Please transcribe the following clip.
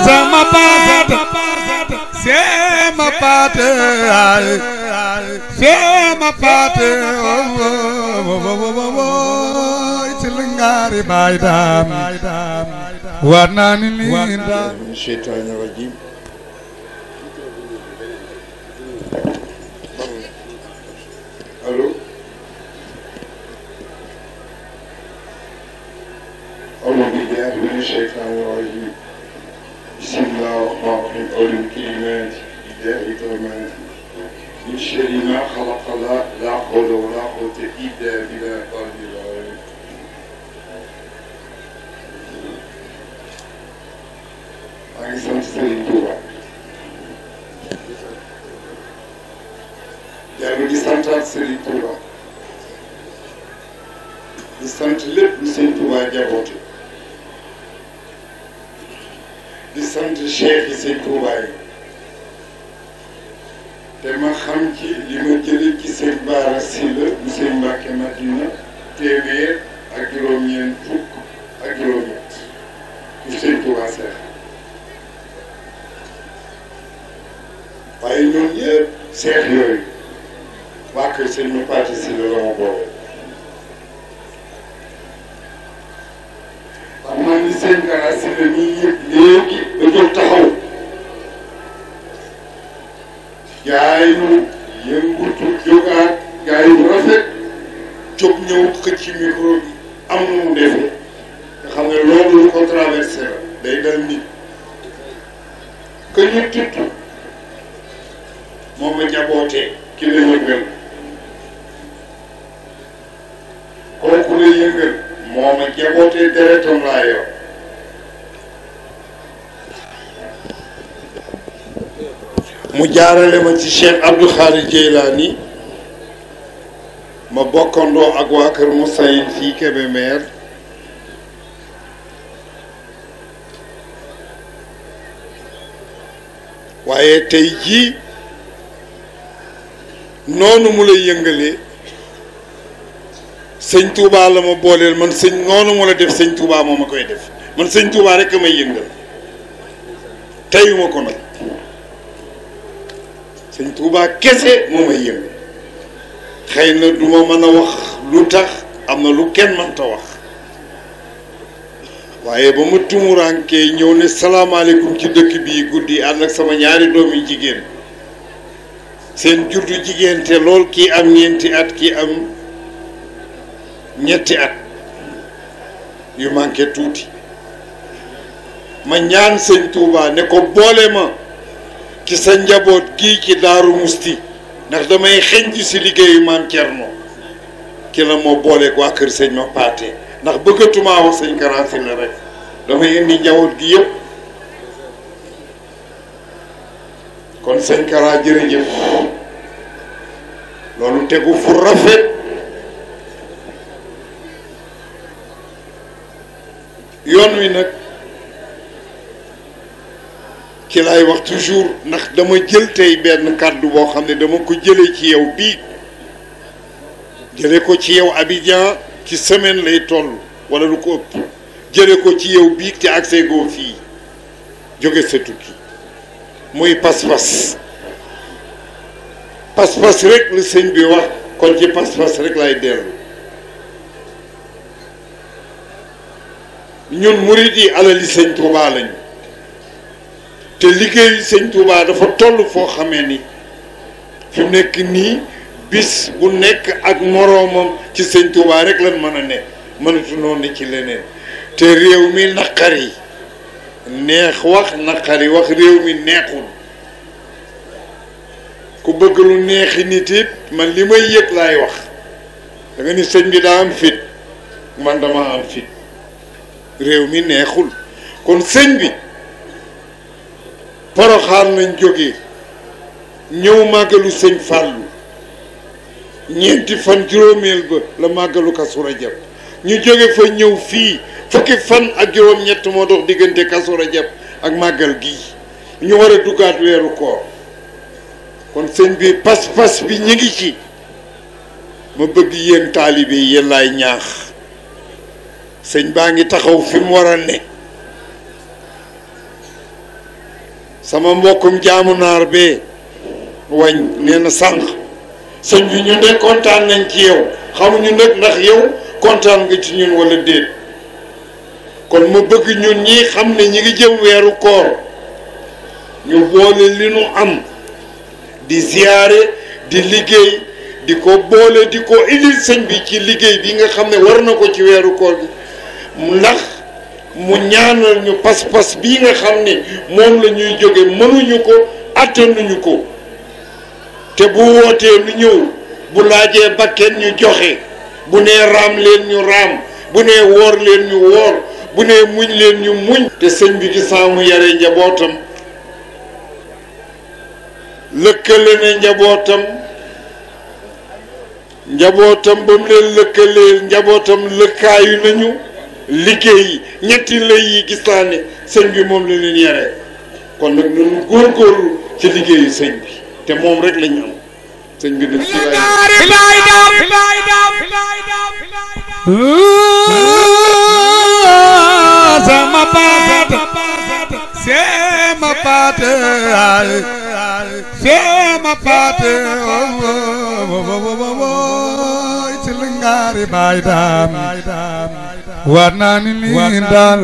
sama paate sama paate sama paate ngari baydam warnani linda الشيطان الرجيم الو أعوذ بالله من الشيطان الرجيم بسم الله الرحمن الرحيم أولي الكلمات إله كلمات من شر ما خلق لا حول ولا قوة إلا بالله العلي العظيم maa ngi sant Serigne Touba yàlla di santaat Serigne Touba di sant lépp lu Serigne Touba jaboote di sant cheikh yi Serigne Touba yi te ma xam ci li ma jëlee ci Serigne Bara Sylla bu Serigne Mbacké Madina téeméer ak juróom-ñeent fukk ak juróom-ñett bu Serigne Touba seex waaye ñoom ñëpp seex yooyu waa kër sëñ ma parti si la ma boole xam naa ni sëñ Bara si la ñuy yëg léegi ba jóg taxaw gaay yu yëngutu jógaat gaay yu rafet jóg ñëw xëcc micro bi am na mu defee nga xam ne loolu lu ko traversé la day dal nit que ñu tudd moom ma jabootee ki la yëngal kooku la yëngal moo ma jabootee deretam laa yor mu jaarale ma ci Cheikh Abdou Khadir Jeylaani ma bokkandoo ak waa kër Moussaïn fii Kébémer waaye tey jii noonu mu lay yëngalee sëñ Touba la ma booleel man sëñ noonu mu la def sëñ Touba moo ma koy def man sëñ Touba rek a may yëngal teyuma ko nag sëñ Touba kese moo may yëngal xëy na du ma mën a wax lu tax am na lu kenn mënta wax waaye ba ma tumuraankee ñëw ne salaamaaleykum ci dëkk bii guddi ànd ak sama ñaari doom yi jigéen seen juddu jigéen te lool kii am ñeenti at kii am ñetti at yu manqué tuuti ma ñaan sëñ Touba ne ko boole ma ci sa njaboot gii ci Daaru Musti ndax damay xeñ ci si liggéeyu maam Cerno ki la moo booleeg waa kër sëñ ma paate ndax bëggatumaa wax sëñ Kara Sylla rek damay indi njaboot gi yëpp kon sëñ Kara jërëjëf loolu tegu fu rafet yoon wi nag ci laay wax toujours ndax dama jël tey benn kàddu boo xam ne dama ko jëlee ci yow bii jële ko ci yow Abidjan ci semaine lay toll wala lu ko ëpp jële ko ci yow bii te accès goo fii jóge sa tukki muy pas-pas pas-pas rek lu sëñ bi wax kon ci pas-pas rek lay dellu ñun murid yi alali sëñ Touba lañu te liggéeyu sëñ Touba dafa toll foo xamee ni fi mu nekk nii bis bu nekk ak moroomam ci sëñ Touba rek lan mën a ne mënatu noonu ne ci leneen te réew mi naqari neex wax naqari wax réew mi neexul ku bëgg lu neexi nit it man li may yëg laay wax da nga ni sëñ bi daa am fit man dama am fit réew mi neexul kon sëñ bi Poroxaan nañ jógee ñëw màggalu sëñ Fàllu ñeenti fan juróomeel ba la màggalu Kazu Rajab ñu jóge fa ñëw fii fukki fan ak juróom-ñett moo dox diggante Kazu Rajab ak màggal gii ñu war a duggaat weeru koor kon sëñ bi pas-pas bi ñu ngi ci ma bëgg yéen taalibe yi yéen laay ñaax sëñ baa ngi taxaw fi mu war a ne sama mbokkum jaamu naar bee wañ nee na sànq sëñ bi ñu de kontaan nañ ci yow xamuñu nag ndax yow kontaan nga ci ñun wala déet kon ma bëgg ñun ñi xam ne ñi ngi jëm weeru koor ñu boole li nu am di ziyaare di liggéey di ko boole di ko indil sëñ bi ci liggéey bi nga xam ne war na ko ci weeru koor bi ndax mu ñaanal ñu pas-pas bii nga xam ne moom la ñuy jóge mënuñu ko attanuñu ko te bu wootee nu ñëw bu laajee bakken ñu joxe bu nee raam leen ñu raam bu nee woor leen ñu woor bu nee muñ leen ñu muñ te sëñ bi gi saamu yare njabootam lëkkale ne njabootam ba mu leen lëkkaleel njabootam lëkkaayu nañu liggéey ñetti lay yi gis naa ne sëñ bi moom la leen yare kon nag nañu góorgóorlu ci liggéeyu sëñ bi te moom rek lañu am sëñ bi nag ci sama paate sama paate sama paate ci lingaari baay daam war naa ni daal